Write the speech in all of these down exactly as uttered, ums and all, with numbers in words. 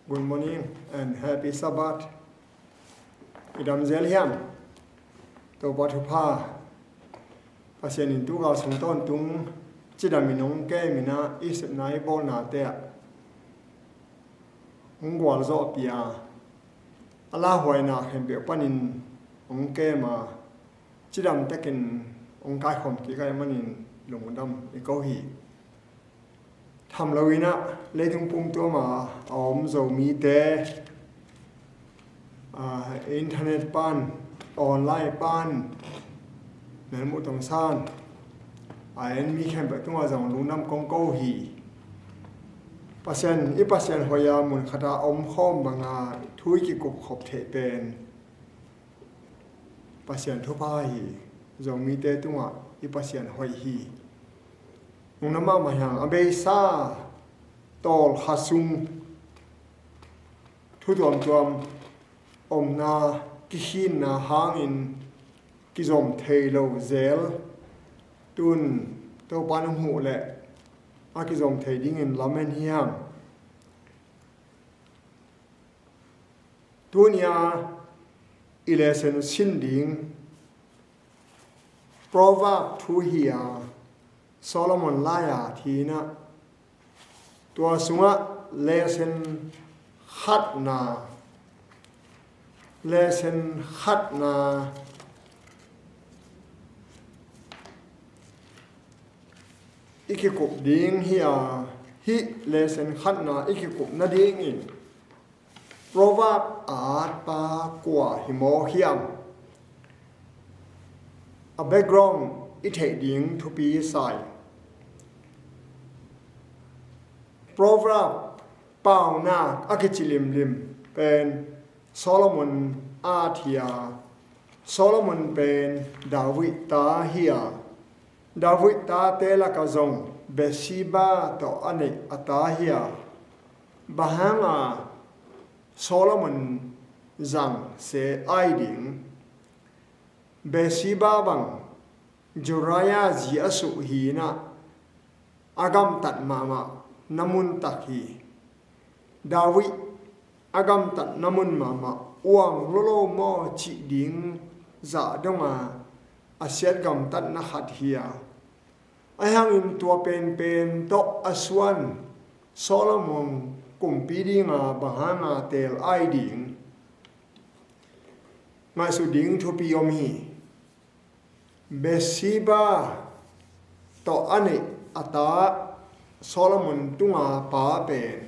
Good morning and happy Sabbath. I dam zel hiam? Topa thupha. Pasian in tu gal sung tawntung cidam in hong kem in ah, i sepna i bawlnate ah hong gualzawhpih a, a lauhuaina khempeuh panin hong kem a, cidam takin hong kaikhawm kik ahih manin lungdam i ko hi. Tham lo in ah, leitung pumtuam a a om Zomite, a, internet pan, online pan, melmuh tongsan a en mi khempeuh tungah zong lungdam kong ko hi. Pasian, i Pasian hoih a mun khat a omkhawm banga thu i kikup khop theih pen Pasian thupha hi. Zomite tungah i Pasian hoih hi. Nungna mahmah hiang a beisa tawlkha sung thu tuamtuam omna kikhinna hangin kizom thei lo zel. Tun Topa nong huh leh a kizom thei dingin lamen hiang. Tunia i lesson sin ding Proverb thu hi a, Solomon lai-at hi in ah, tua sungah lesson khatna, lesson khatna i kikup ding hi a, hih lesson khatna i kikup nadingin Proverb a atpa kua hi maw hiam? A background i theih ding thupi sa hi. Proverb, paunak a kici limlim pen Solomon at hi a, Solomon pen David ta hi a, David tate lakah zong Bathsheba tawh a neih a ta hi a, bang hanga Solomon zang se ai ding? Bathsheba bang Uriah zi a suh hi in ah, a gamtat mahmah na mun tak hi. David a gamtat na mun mahmah uang lolo maw cih ding zah donga a siat gamtatna khat hi a, ahi hangin tua penpen tawh a suan Solomon kumpi dinga bang hanga teel ai ding? Ngaihsut ding thupi om hi. Bathsheba tawh a neih a ta Solomon tunga pa pen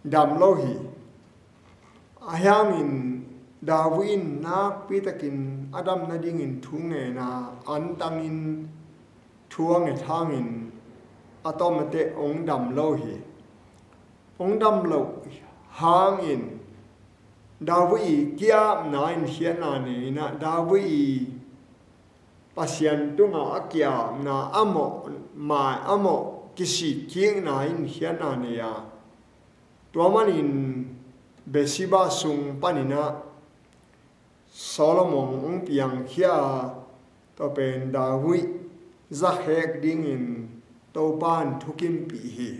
dam lo hi. Ahi hangin David in nakpitakin a dam nadingin thu ngen a, antangin thu a nget hangin a tawmate hong dam lo hi. Hong dam loh hangin David i ki-apna in khiatna nei in ah, David i Pasian tungah a ki-apna, a mawh mai, a mawh kisikkikna in khiatna nei a, tua manin Bathsheba sung panin ah Solomon hong piangkhia a, tua pen David zakhek dingin Topa in thukimpih hi.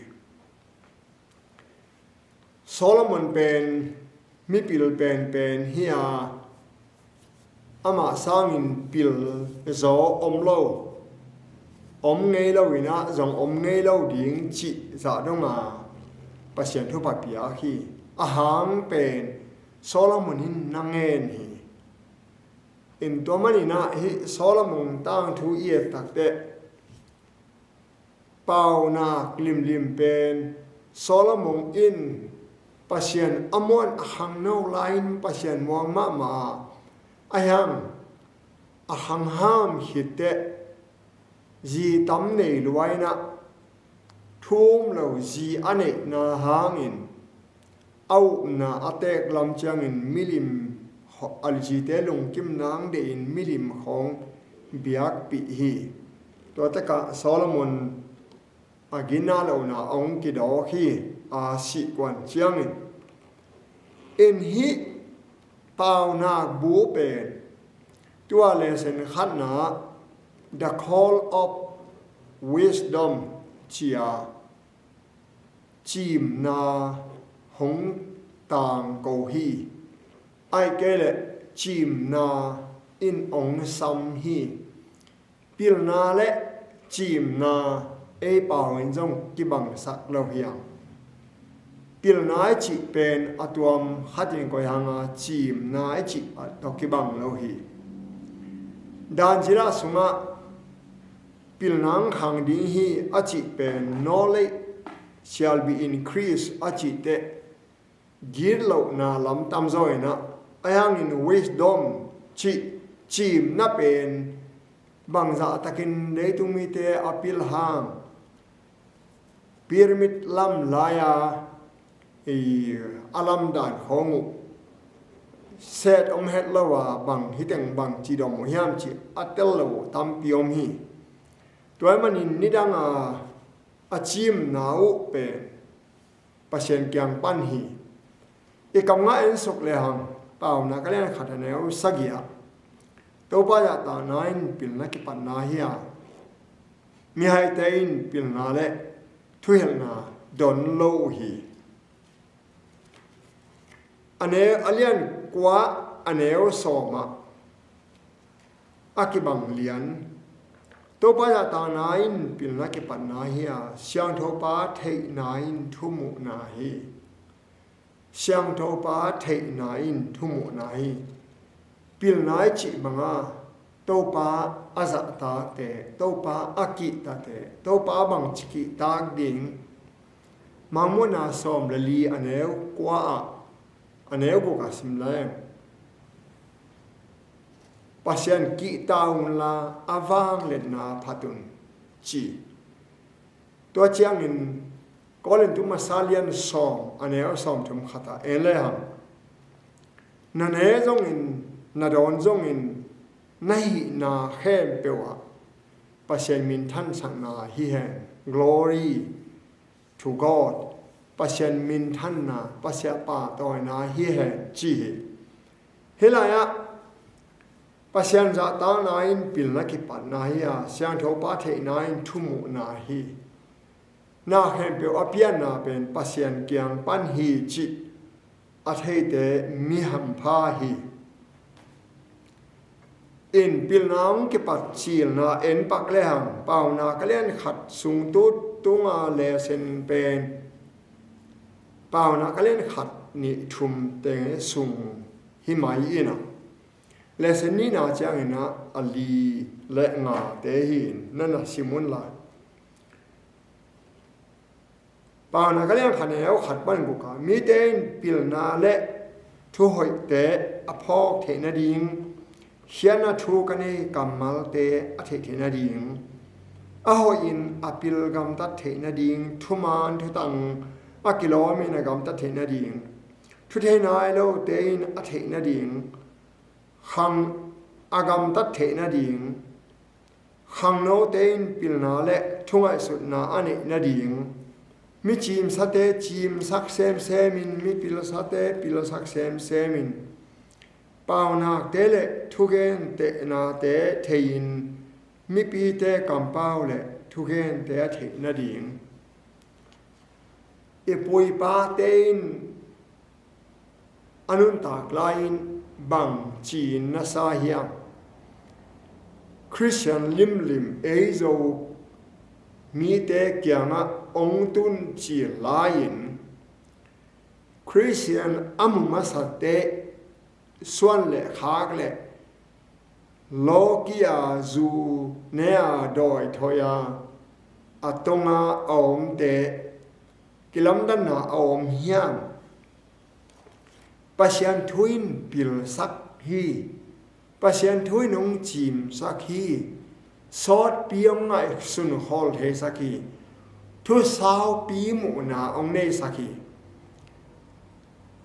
Solomon pen mipil penpen hi a, amah sangin pil zaw om lo, om ngei lo in ah zong om ngei lo ding cih zah donga Pasian thupha piak hi. A hang pen Solomon in na ngen hi. In tua manin ah hih Solomon tangthu i et takteh, paunak limlim pen Solomon in Pasian a muan a khangno lai-in Pasian muang mahmah a, ahi hang a khangham khitteh zi tam nei lua in ah, thu um lo zi a neihna hangin a upna a teek lam ciangin milim kho-, a zite lungkim nang deihin milim khawng biakpih hi. Tua tekah Solomon a gina lohna hong kidawk hi, a sihkuan ciangin. In hih paunak bu pen tua lesson khatna The Call of Wisdom ci-a, cimna hong tangko hi. Ahih kei leh cimna in hong sam hi. Pilna le cimna ei pau in zong kibangsak lo hi hang. Pilna i cih pen a tuam khat in koih hang a, cimna i cih tawh kibang lo hi. Dan Zila sungah pilna hong khang ding hi a cih pen, knowledge shall be increased a cih teh gitlohna lam tamzaw in ah, ahi hangin wisdom cih cimna pen bangzah takin leitung mite a pil hang, pyramid lam lai-a, i, a lamdan khawng uh set om het lo a, bang hiteng bang ci dawm uh hiam cih a tel lo uh tampi om hi. Tua ahih manin nidang a a cimna uh pen Pasian kiang pan hi. I kam ngah en suk le hang, Paunak a lian khat a neu sagih ah, Topa zahtakna in pilna kipatna hi a, mihaite in pilna le thuhilhna don lo uh hi. A neu, a lian kua, a neu sawm ah a kibang lian, Topa zahtakna in pilna kipatna hi a, Siangthopa theihna in thumuhna hi. Siangthopa theihna in thumuhna hi. Pilna i cih banga Topa a zahtakte, Topa a kihtate, Topa bangci kihtak ding, Mangmuhna sawm le li a neu kua ah, a neu guk ah sim leng, Pasian kihta unla a vangliatna phat un, ci. Tua ciangin Korin tu masa lian sawm a neu sawm thum khat ah en le hang, na ne zongin, na dawn zongin, na hihna khempeuh ah Pasian minthansakna hi hen. Glory to God. Pasian minthanna, Pasian pahtawina hi hen, ci hi. Hih lai-ah Pasian zahtakna in pilna kipatna hi a, Siangthopa theihna in thumuhna hi. Na khempeuh a pianna pen Pasian kiang pan hi cih a theite mi hampha hi. In pilna hong kipat cilna en pak le hang, Paunak a lian khat sung tu tunga lesson pen, Paunak a lian khat, nih, thum te sung hi mai in a, lesson nihna ciangin ah a li le nga te hi in, na na sim un la. Paunak a lian khat neu khat pan guk ah, mite in pilna le thuhoihte a phawk theih nading, khiatna thu ka nei kammalte a theih theih nading, a hoihin a pil gamtat theih nading, thuman thutang a kilawmin a gamtat theih nading, thu thei nai lote in a theih nading, khang a gamtat theih nading, khangnote in pilna le thungaihsutna a neih nading, mi cimsate cimsak semsemin, mi pilsate pilsak semsemin, paunakte le thugentehnate thei-in, mipite kampau le thugente a theih nading. I pu i pate in a nuntak lai-in bang ci-in na sa hiam? Khristian limlim ei Zo mite kiangah hong tun cil lai-in, Khristian a mu masate suan le khak le lawki-a, zu ne-a, dawithoih-a, a tonga a omte kilamdanna a om hiam? Pasian thu in pilsak hi. Pasian thu in hong cimsak hi. Sawtpi hong ngaihsun khol theisak hi. Thusaupi muhna hong neisak hi.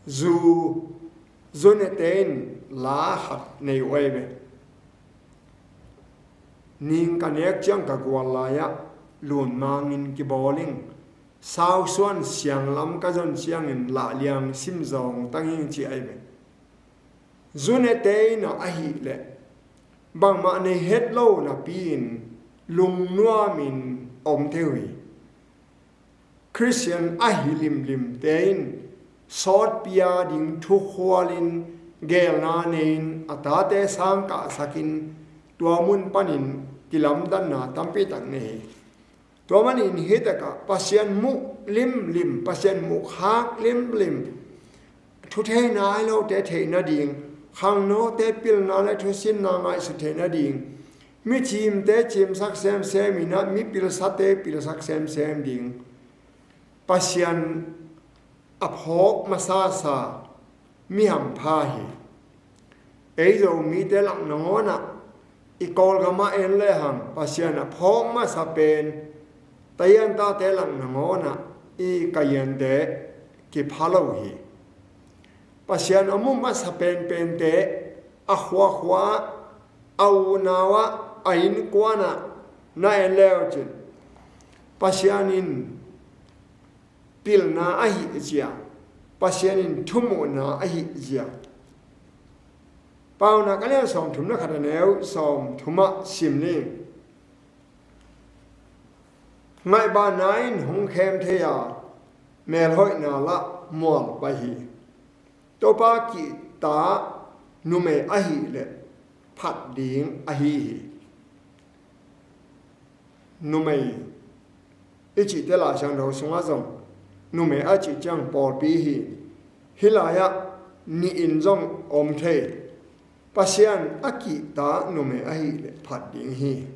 Zu, zu nete in la khat nei uh ahi ve. Ning ka nek ciang ka gual lai-ah lunmangin kibawl ing. Sausuan sianglam ka zon ciangin lahliang simzawng tang ing, ci ahi ve. Zu nete in ah ahih leh bangmah nei het lo napi-in lungnuamin om thei uh hi. Khristian ahi limlimte in sawtpi a ding thukhualin gelna nei-in a tate sang kahsakin tua mun panin kilamdanna tampi tak nei hi. Tua manin hitakah Pasian muh limlim, Pasian muh khak limlim, thu thei nai lote theih nading, khangnote pilna le thusinna ngaihsut theih nading, mi cimte cimsak semsem in ah mi pilsate pilsak semsem ding Pasian a phawk masasa mi hampha hi. Ei Zomite lak nangawnah i Kawlgamah en lehang Pasian a phawk masa pen Tayantate lak nangawnah i Kayante kipha lo hi. Pasian a mu masa penpente a khuakhua, a unau ah, a innkuanah na en leucin Pasian in pilna ahih zia, Pasian in thumuhna ahih zia. Paunak a lian sawmthum na khat a neu sawmthum ah sim ni. Ngaihbanna in hong khem thei a, melhoihna lah mual pai hi. Topa kihta numei ahih leh phat ding ahi hi. Numei i cihte Lai Siangtho sungah zong numei a cih ciang pawlpi hi. Hih lai-ah nih in zong om thei. Pasian a kihta numei ahih leh phat ding hi.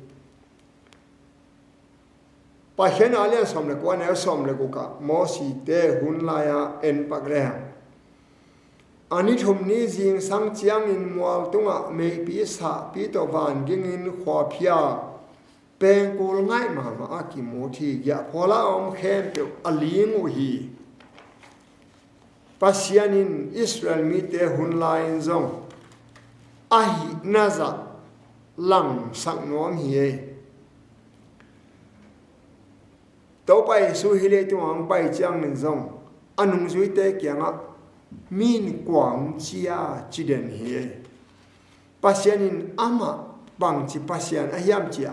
Paikhiatna a lian sawm le kua, neu sawm le guk ah Mosite hun lai-a en pak lehang, a ni thum ni zingsang ciangin mual tungah meipi sahpi tawh vangingin khuaphia pengkul ngaih mahmah a kimut hi. Giahphual a om khempeuh a ling uh hi. Pasian in Israel mite hun lai-in zong a hihna zah langsak nuam hi ei. Topa Jesu hih leitungah hong pai ciangin zong a nungzuite kiangah, "Mi in kua hong ci a?" ci den hi ei. Pasian in amah bangci Pasian a hiam cih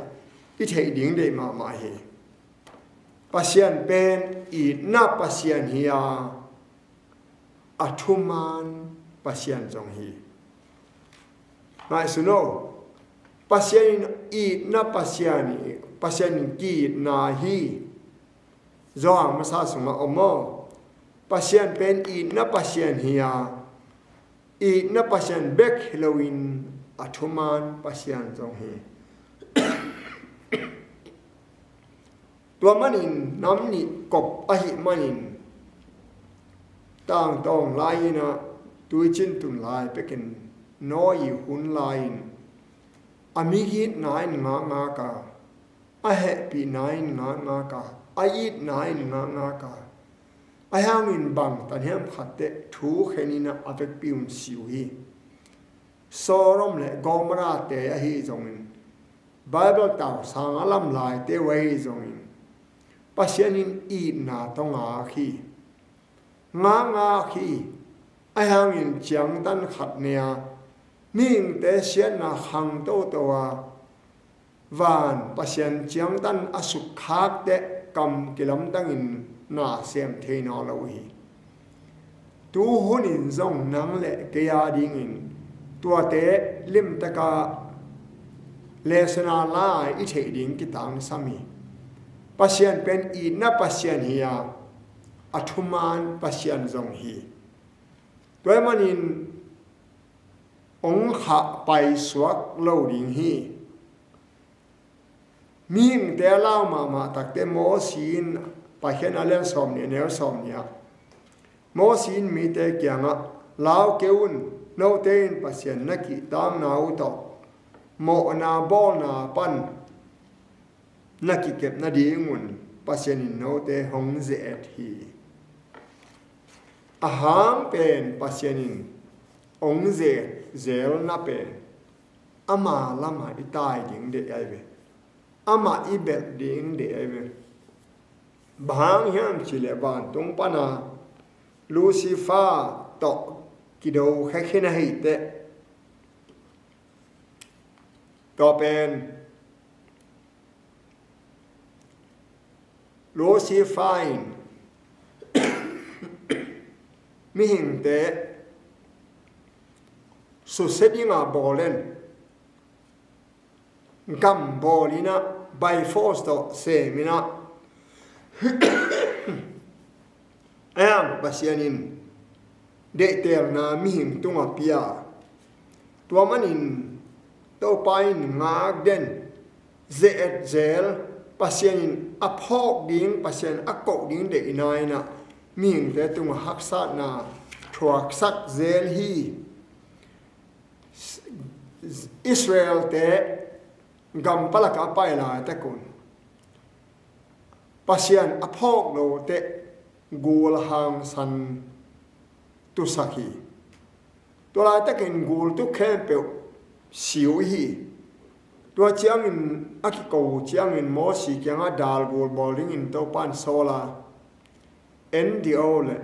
i theih ding deih mahmah hi. Pasian pen itna Pasian hi a, a thuman Pasian zong hi. Ngaihsun o, Pasian in itna Pasian hi, Pasian in ki-itna hi. Johan masa sungah om aw, Pasian pen itna Pasian hi a, itna Pasian bek hi loin a thuman Pasian zong hi. Tua manin nam nih kop ahih manin tangtawng lai-in ah tuicin tun lai pekin Noah hun lai-in a migitna in ngakngak a, a hehpihna in ngakngak a, a itna in ngakngak a, ahi hangin bangtan hiam khatteh thu khenin ah a vekpi un si uh hi. Sodom le Gomorrah-te ahi zongin, Bible tausang a lam laite uh ahi zongin, Pasian in itna tawh ngak hi. Ngakngak hi. Ahi hangin ciangtan khat nei a, mihingte siatna khang toto a, van Pasian ciangtan a sukkhakte kam kilamdangin na sem thei nawn lo uh hi. Tu hunin zong nang le kei a dingin tuate limtaka lesson a lai i theih ding kitangsam hi. Pasian pen itna Pasian hi a, a thuman Pasian zong hi. Tua ahih manin hong khah paisuak lo ding hi. Mihingte a lau mahmah takte Mosi in, Paikhiatna lian sawmnih, neu sawmnih ah, Mosi in mite kiangah, "Lau kei un, note in Pasian na kihtakna uh tawh mawhna bawlna pan na kikep nadingun Pasian in note hong ze-et hi." A hang pen Pasian in hong ze-et zelna pen ama lamah i tai ding deih ahi ve. Amah i belh ding deih ahi ve. Bang hang hiam cihleh vantung pana Lucifer tawh kido khia khin ahi teh, tua pen Lucifer in mihingte susia dinga bawl in, gam bawl in ah, by force tawh sem in ah, a hiang Pasian in deihtelna mihing tungah pia. Tua manin Topa in ngak den, ze-et zel, Pasian in a phawk ding, Pasian a koh ding deihna in ah mihingte tungah haksatna thuaksak zel hi. Israelte gam palak a pai laitak un Pasian a phawk lo teh gul hangsan tusak hi. Tua laitakin gul tu khempeuh si uh hi. Tua ciangin a kiko uh ciangin Mosi kiangah dal gul bawl dingin Topa in sawl a, en dih o leh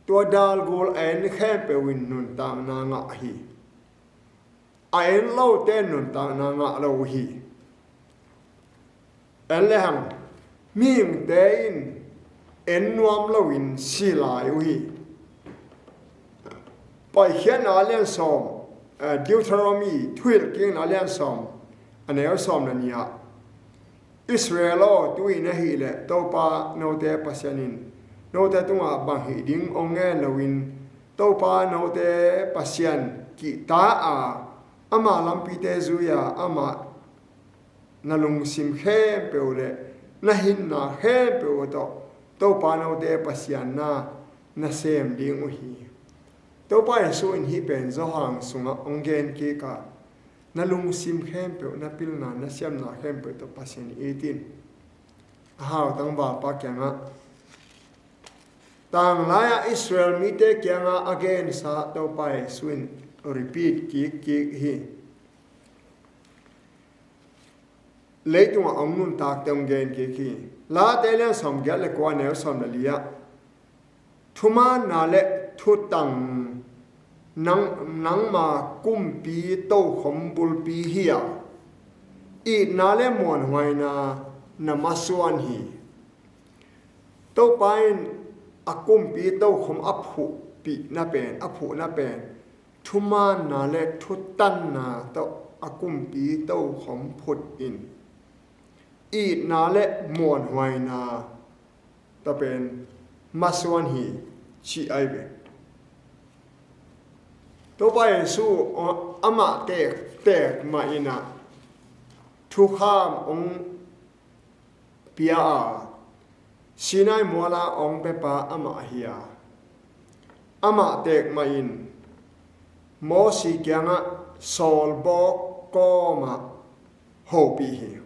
tua dal gul a en khempeuh in nuntakna ngah hi. A en lote nuntakna ngah lo uh hi. En le hang, mihingte in en nuam loin si lai uh hi. Paikhiatna a lian sawm, eh, Deuteronomy, Thuhilhkikna a lian sawm, a neu sawm le nih ah, Israel aw, tu-in ahih leh Topa note Pasian in note tungah bang hih ding hong ngen loin, Topa note Pasian kihta a, ama lampite zui a, amah na lungsim khempeuh le na hinna khempeuh tawh Topa note Pasian na na sem ding uh hi. Topa Jesuh in hih pen Johan sungah hong gen kik a, na lungsim khempeuh, na pilna, na siamna khempeuh tawh Pasian it in. A hau tangvalpa kiangah, tanglai-ah Israel mite kiangah a gensa Topa Jesuh in repeat kikkik hi. Leitungah hong nuntakte hong gen kik hi. Late lian sawm giat le kua, neu sawm le li ah, thumaanna le thutang nang, nangma kumpi tokhom bulpi hi a, itna le muanhuaina na masuan hi. Topa in a kumpi tokhom a phuhpihna pen, a phuhna pen thumaanna le thutanna tawh a kumpi tokhom phut in, itna le muanhuaina tawh pen masuan hi, ci ai ve. Topa Jesuh amah tektek mah in ah thukham hong pia a, Sinai muala hong pepa amah hi a, amah tekmah in Mosi kiangah sawlbawk kawmah hopih hi.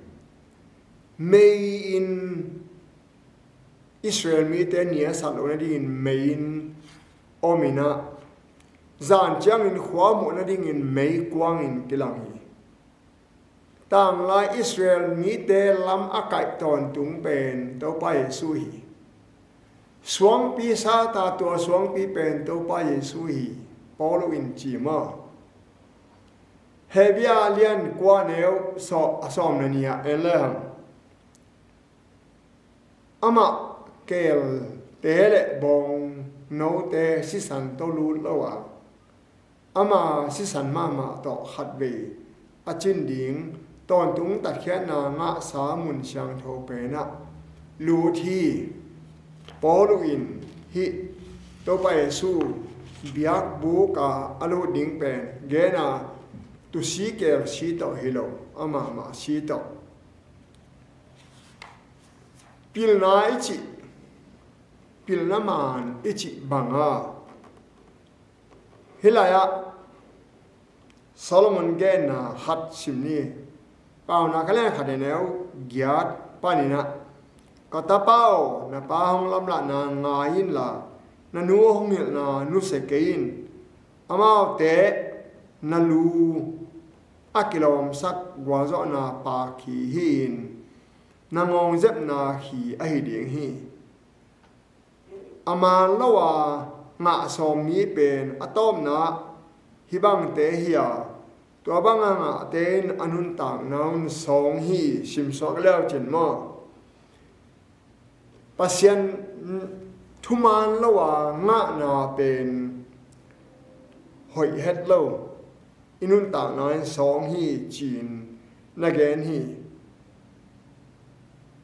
Mei in Israel mite ni a sat loh nadingin mei in om in ah, zan ciangin khua muh nadingin meikuang in kilang hi. Tanglai Israel mite lam a kaih tawntung pen Topa Jesuh hi. Suangpi sata, tua suangpi pen Topa Jesuh hi, Paulu in ci maw? Hebru lian kua, neu sawm, a sawm le nih ah en le hang, amah keelte le bawngnote sisan tawh lut lo a, ama sisan mahmah tawh khatvei a cin ding tawntung tatkhiatna ngahsa mun siangtho penah lut hi. Paulu in hih Topa Jesuh biakbuk a a lut ding pen gen a, tusi keel si tawh hi lo, amah mah si tawh. Pilna i cih, pilna man i cih banga, hih lai-ah Solomon genna khat sim ni. Pauna ka lian khat, neu giat panin ah, ka tapa aw, na pa hong lamlahna ngai inla, na nu hong hilhna nusia kei in. Amaute na lu a kilawmsak gualzawhna pak hi hi-in, na ngawngzepna hi ahi ding hi. A man lo a ngah sawm mi pen a tawpna hih bangte hi a, tua banga ngahte in a nuntakna un sawng hi. Simsuak leucin maw? Pasian thuman lo a ngahna pen hoih het lo, i nuntakna in sawng hi ci-in na gen hi.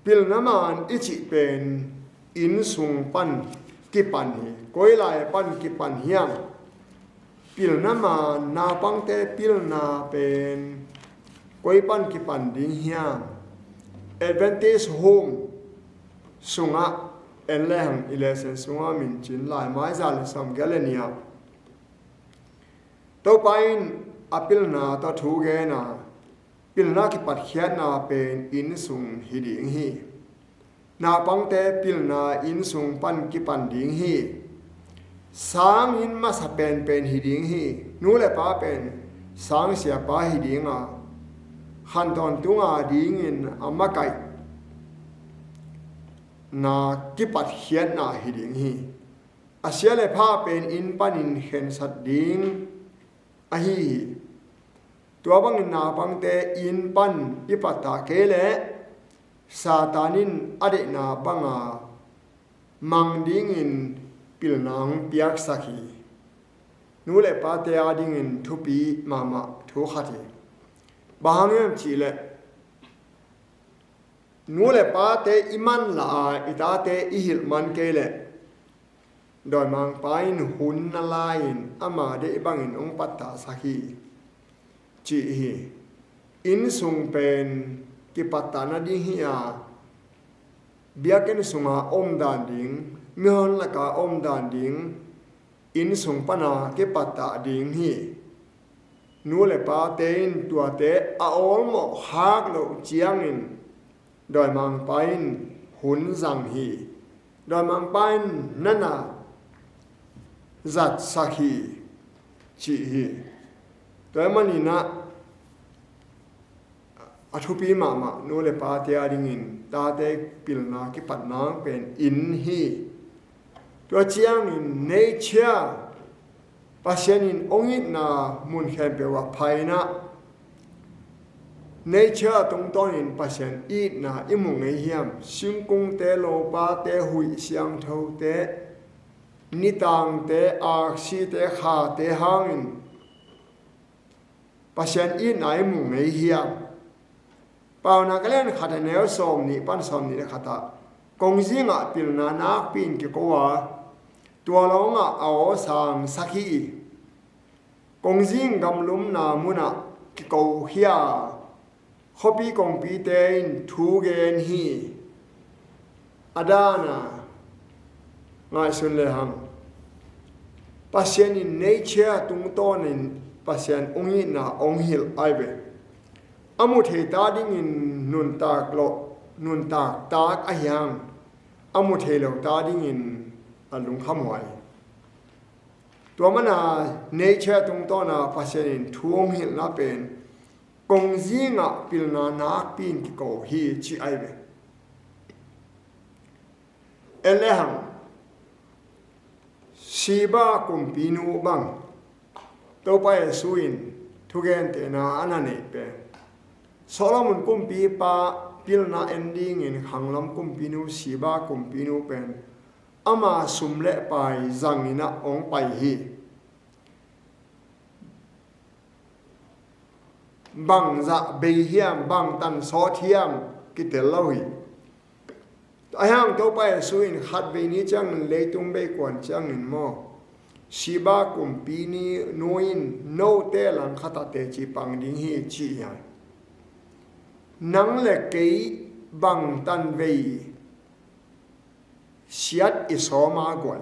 Pilna man i cih pen inn sung pan kipan hi. Koi lai pan kipan hiam? Pilna man, naupangte pilna pen koi pan kipan ding hiam? Adventist home sungah en lehang, i lesson sungah min cin lai, mai za le sawmgiat le nih ah Topa in a pilna tawh thu gen a, pilna kipatkhiatna pen inn sung hi ding hi. Naupangte pilna inn sung pan kipan ding hi. Sanginn masa penpen hi ding hi. Nu le pa pen sang siapa hi ding a, khan tawntung a dingin a makaihna kipatkhiatna hi ding hi. A sia le pha pen inn panin khensat ding ahi hi. Tua bangin naupangte inn pan i pattah kei leh Satan in a deihna banga mang dingin pilna hong piaksak hi. Nu le pate a dingin thupi mahmah thu khat hi. Bang hang hiam cih leh, nu le pate i manlah a, i tate i hilh man kei leh dawimangpa in hun na la-in ama deih bangin hong pattahsak hi, cih hi. Inn sung pen kipattah nading hi a, biakinn sunga omdan ding, mihon laka omdan ding, inn sung pana kipattah ding hi. Nu le pate in tuate a awlmawh khak loh ciangin dawimangpa in hun zang hi. Dawimangpa in na na zatsak hi, cih hi. Tua ahih manin ah, a thupi mahmah nu le pate a dingin tate pilna kipatna pen inn hi. Tua ciangin nature, Pasian in hong itna mun khempeuh ah pha-in ah, nature tungtawnin Pasian itna i mu ngei hiam? Singkungte, lopate, huih siangthote, nitangte, aksite, khate hangin Pasian itna i mu ngei hiam? Paunak a lian khat a neu sawmnih pan sawmnih le khat ah, kongzingah pilna nakpi in kiko a, tua lawngah a aw sangsak hi. Kongzing gamlumna munah kiko hi a, khuapi kongpite in thu gen hi. A dana ngaihsun lehang, Pasian in nature tungtawnin Pasian hong itna hong hilh ai ve. A mu thei ta dingin nuntak lo, nuntak tak ahi hang, a mu thei lo ta dingin a lungkhamhuai. Tua mana nature tungtawna Pasian in thu hong hilhna pen kongzingah pilna nakpi in kiko hi, ci ai ve. En lehang, Sheba kumpinu bang Topa Jesu in thugentehna a na neih pen, Solomon kumpipa pilna en dingin khanglam kumpinu, Sheba kumpinu pen ama sum le pai zangin ah hong pai hi. Bang zah bei hiam, bang tan sawt hiam, kitel lo hi. Ahi hang Topa Jesu in khatvei ni ciangin, leitung bei kuan ciangin maw, Sheba kumpinu in note langkhat ah teci pang ding hi, ci hi. Nang le kei bang tan vei siat i sawm a guai.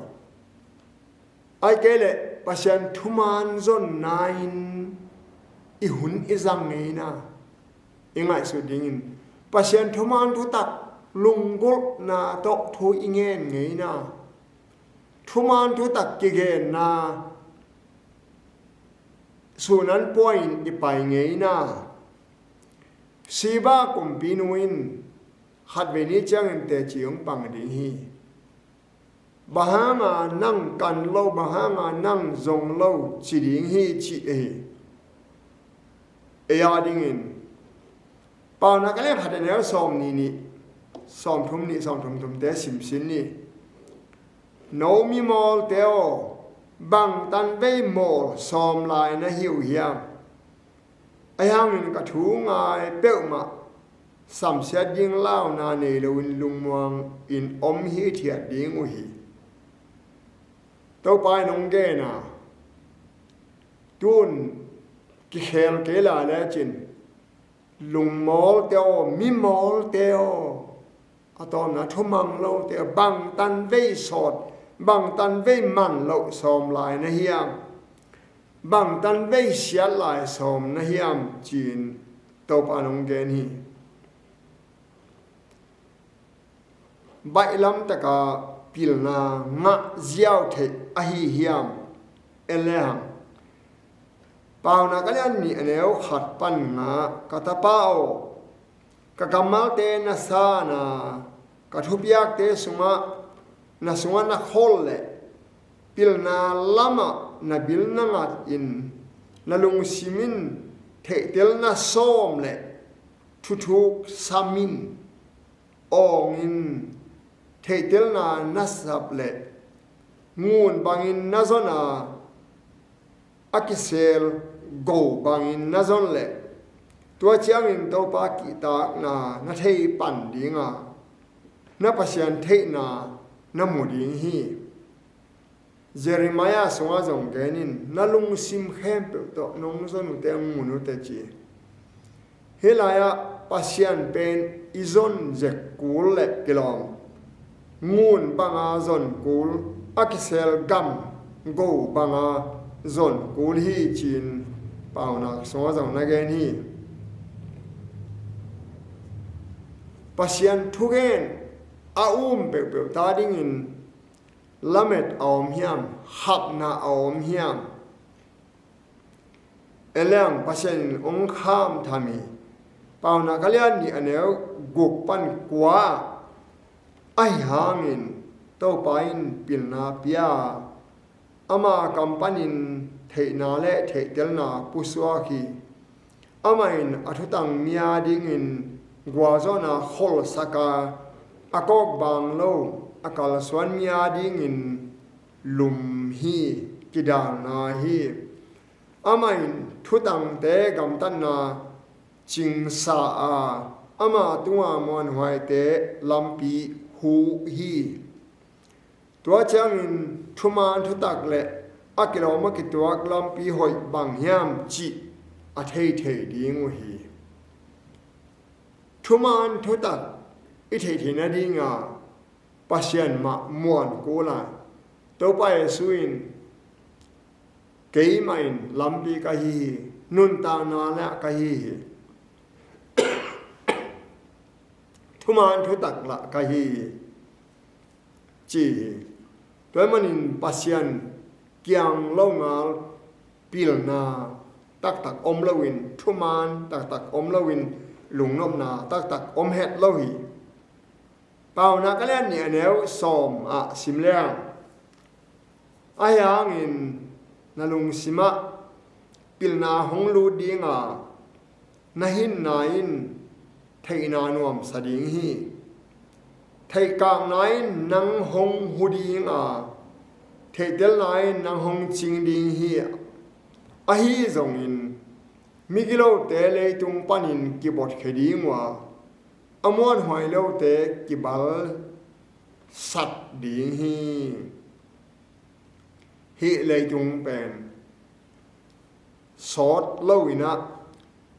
Ai kei leh Pasian thuman zonna in i hun i zang ngeina, i ngaihsut dingin Pasian thuman thutak lunggulhna tawh thu i ngen ngeina, thuman thutak kigenna sunan puain i pai ngeina. Sheba kumpinu in khatvei ni ciangin teci hong pang ding hi. Bang hanga nang kan lo, bang hanga nang zong lo, ci ding hi, ci hi. Ei a dingin Paunak a lian khat a neu sawmnih nih, sawmthum nih, sawmthum thumte simsin ni. No mimawlte aw, bang tanvei mawl sawm lai na hi uh hiam? Ahi hangin ka thu ngai peuhmah samsiat ding launa nei loin lungmuang in om hithiat ding uh hi. Topa in hong gen a, tun kikhel kei lai lecin, lungmawlte aw, mimawlte aw, a tawpna thumang lote aw, bang tanvei sawt, bang tanvei man loh sawm lai na hiam? Bang tanvei siat lai sawm na hiam? Ci-in Topa in hong gen hi. Baihlam taka pilna ngah ziau theih ahi hiam? En le hang. Paunak a lian nih, a neu khat pan nga, ka tapa aw, ka kammalte na sana, ka thupiakte sungah, na sungah na khol le pilna lamah na bil na ngat in, na lungsim in theihtelna sawm le thuthuk sam in, awng in theihtelna na sap le ngun bangin na zon a, a kisel go bangin na zon le, tua ciangin Topa kihtakna na thei pan ding a, na Pasian theihna na mu ding hi. Jeremiah sungah zong gen in, na lungsim khempeuh tawh nong zon uh teh, ngun uh teh ci. Hih lai-ah Pasian pen i zon zek kul le kilawm, ngun banga zon kul, a kisel gam go banga zon kul hi ci-in Paunak sungah zong na gen hi. Pasian thugen a um peuhpeuh ta dingin lamet a om hiam, hapna a om hiam? En le hang, Pasian in hong kham tham hi. Paunak a lian nih, a neu guk pan kua ah, ahi hangin Topa in pilna pia, ama kam panin theihna le theihtelna pusuak hi. Amah in a thutang mi a dingin gualzawhna kholsak a, a kawkbang lo a kalsuan mi a dingin lum hi, kidalna hi. Amah in thutangte gamtatna cingsa a, ama tunga muanhuaite lampi huh hi. Tua ciangin thuman thutak le a kilawm a kituak lampi hoih bang hiam cih a theithei ding uh hi. Thuman thutak i theihtheih nadinga Pasian mah muan kul a, Topa Jesu in, keimah in lampi ka hi hi, nuntakna lah ka hi hi, thuman thutak lah ka hi hi, ci hi. Tua ahih manin Pasian kiang lo ngal pilna taktak om loin, thuman taktak om loin, lungnopna taktak om het lo hi. Paunak a lian nih, a neu sawm ah sim leng, ahi hangin na lungsimah pilna hong lut dinga, na hinna in theihna nuamsa ding hi. Theihkakna in nang hong hu dinga, theihtelna in nang hong cing ding hi. Ahi zongin migilote leitung panin kibotkhia ding uh a, a muanhuai lote kibalsat ding hi. Hih leitung pen sawt loin ah,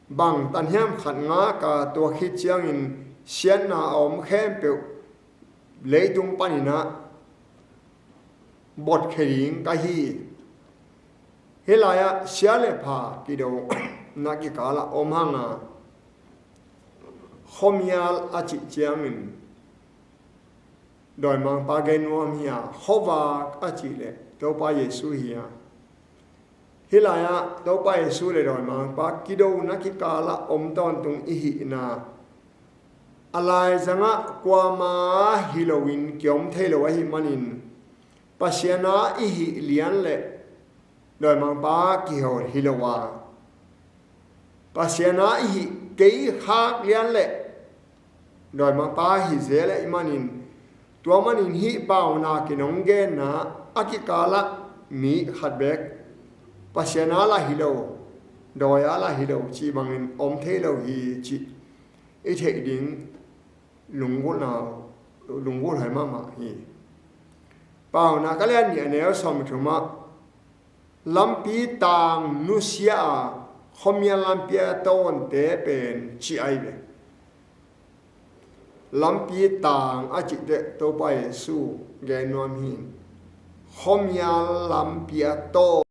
bang tan hiam khat ngak a, tua khit ciangin siatna a om khempeuh leitung panin ah botkhia ding ka hi. Hih lai-ah sia le pha kidona kikalah om hang a, khuamial a cih ciangin dawimangpa gen nuam hi a, khuavak a cih leh Topa Jesu hi a. Hih lai-ah Topa Jesu le dawimangpa kidona kikalah om tawntung i hihna, a laizangah kuama hi loin kiom thei lo ahih manin, Pasian a i hih lian le dawimangpa kiho hi lo a, Pasian a i hih kei khak lian le dawimangpa hi zel ahih manin, Tua manin hih Paunak in hong genna a kikalah mi khat bek Pasian a lah hi lo, dawi a lah hi lo cih bangin om thei lo hi cih i theih ding lunggulhna, lunggulh hai mahmah hi. Paunak a lian nih a neu sawm thum ah, lampi tang nusia a khuamial lampi a tawnte pen ci ai ve. Lampi tang a cih teh Topa Jesu gen nuam hi. Khuamial lampi a tawn